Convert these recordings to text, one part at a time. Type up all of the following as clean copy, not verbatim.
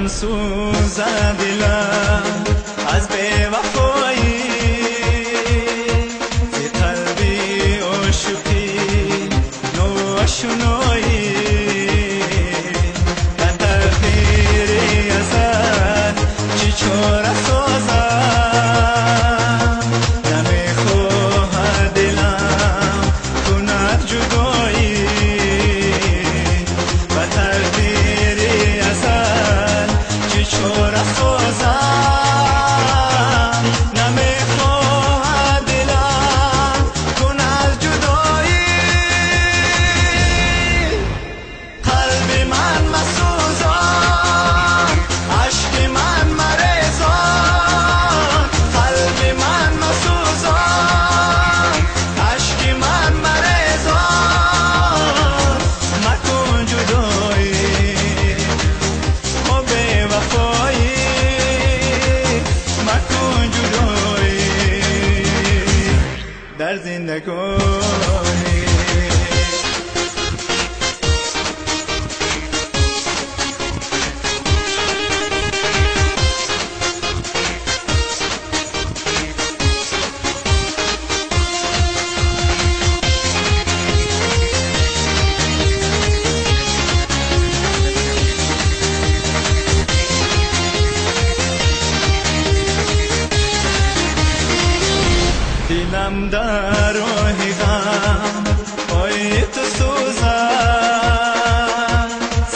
Сӯзад дилам аз бевафоӣ, зи қалби ошиқӣ ношуноӣ. Ба тақдири азал чӣ чора созам? Намехоҳад дилам кунад ҷудоӣ. Ба тақдири азал чӣ чора созам? Намехоҳад дилам кунад ҷудоӣ. Қалби ман масӯзон, ашки ман марезон. Қалби ман масӯзон, ашки ман марезон. Макун ҷудоӣ, о бевафоӣ, макун ҷудоӣ дар зиндагонӣ. Дилам дар роҳи ғам пои ту сӯзад,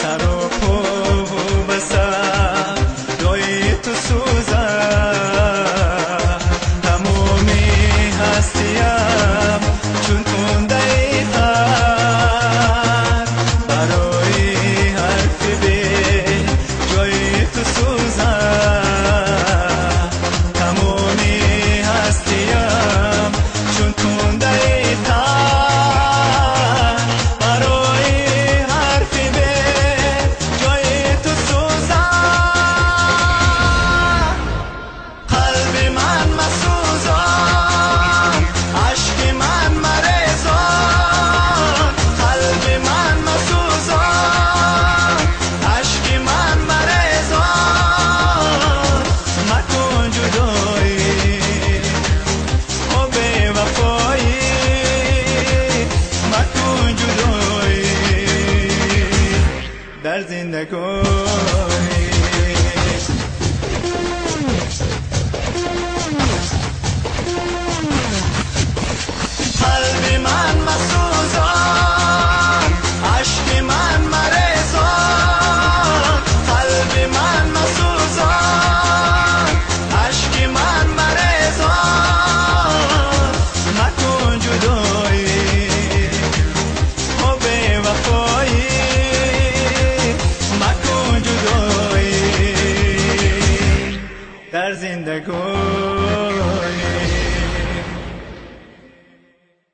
сару пову ба садои ту сӯзад. Тамоми ҳастиям чун тундаи тар барои ҳарфи беҷои ту сӯзад. Тамоми ҳастиям чун тундаи тар барои ҳарфи беҷои ту сӯзад. Қалби ман масӯзон, ашки ман марезон. Қалби ман масӯзон, ашки ман марезон. Макун ҷудоӣ, о бевафоӣ, макун ҷудоӣ дар зиндагонӣ. Қалби ман масӯзон, ашки ман марезон. Қалби ман масӯзон.